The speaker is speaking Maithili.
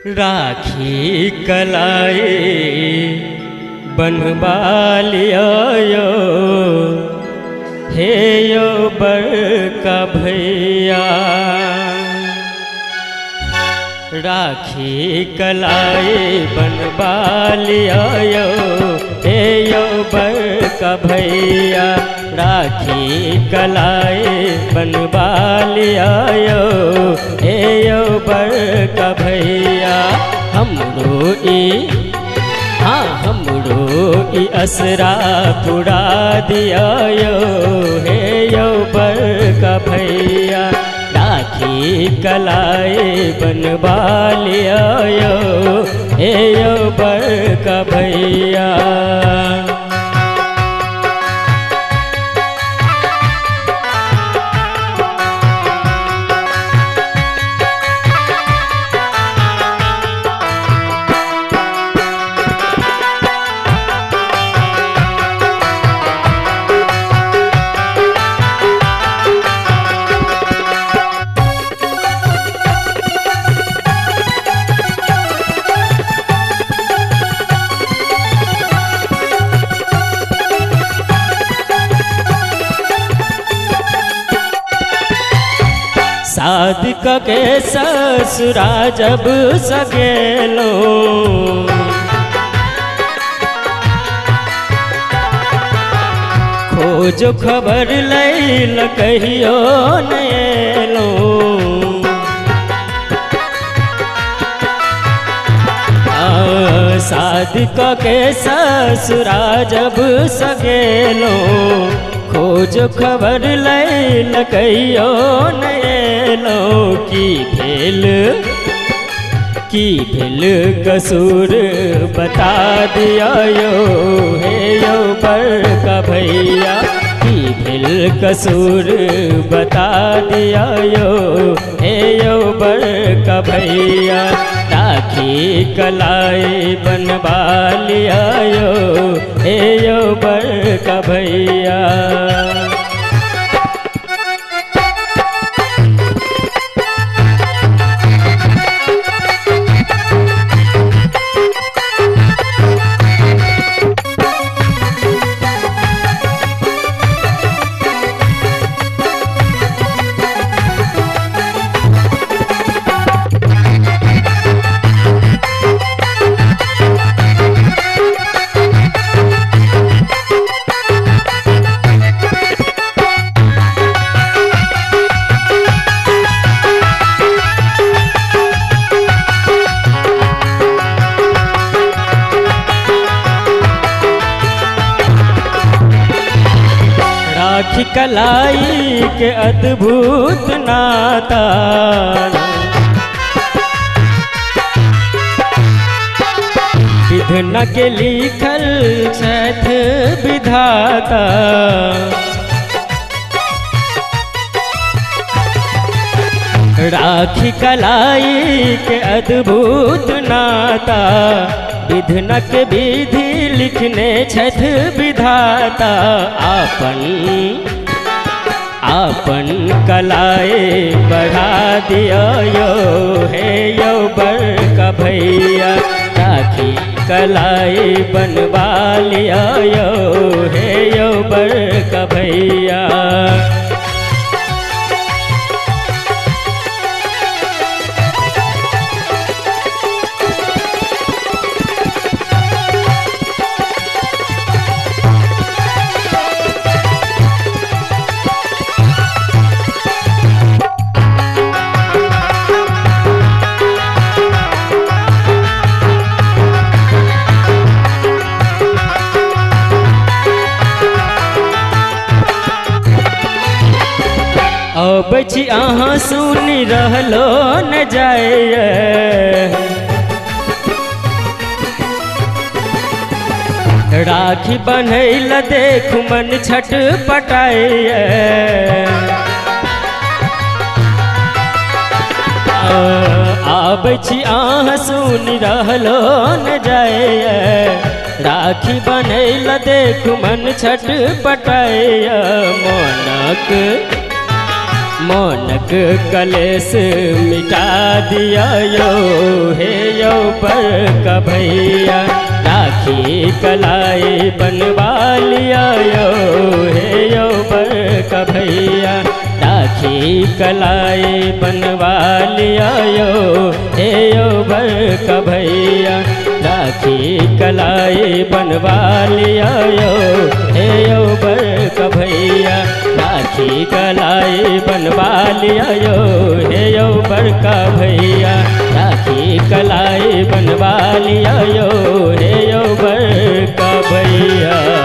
राखी कलाई बनवा लियो यो, हे यो बड़का भैया। राखी कलाई बनवा लियो यो, हे यो बड़का भैया। राखी कलाई बनवा लियो यो, हे यो बड़का भैया। हमरो ई, हाँ हमरो ई असरा पुरा दिया यो, हे यो बड़का भैया। राखी कलाई बनवा लियो यो, हे यो बड़का भैया। शादी के ससुरा जब सगेलो, खोजो खबर लैल कहियो न एलो। शादी के ससुरा जब सगेलो, खोजो खबर लैल कहियो न एलो। की भेल कसूर बता दिया यो, हे यो बड़का भैया। की भेल कसूर बता दिया यो, हे यो बड़का भैया। राखी कलाई बनवा लिया यो, हे यो बड़का भैया। राखी कलाई के अद्भुत नाता, विधना के लिखल छथ विधाता। राखी कलाई के अद्भुत नाता, विधना के विधि लिखने छथ विधाता। आपन आपन कलाए बढ़ा दिया यो, हे यो बड़का भैया। राखी कलाई बनवा लिया यो, हे यो बड़का भैया। अबै छी अहाँ सुनि रहलो न जाय, राखी बन्हैल देखु मन छट पटाय। आबै छी अहाँ सुनि रहलो न जाय, राखी बन्हैल देखु मन छट पटाय। मोनक मोनक कलेश मिटा दिया यो, हे बड़का भैया, राखी कलाई बनवा लिया यो हे यो बड़का भैया, राखी कलाई बनवा लिया यो हे यो बड़का भैया, राखी कलाई बनवा लिया यो हे यो बड़का भैया, राखी कलाई बनवा लिया यो हे यो बड़का भैया, राखी कलाई बनवा लिया यो हे यो बड़का भैया।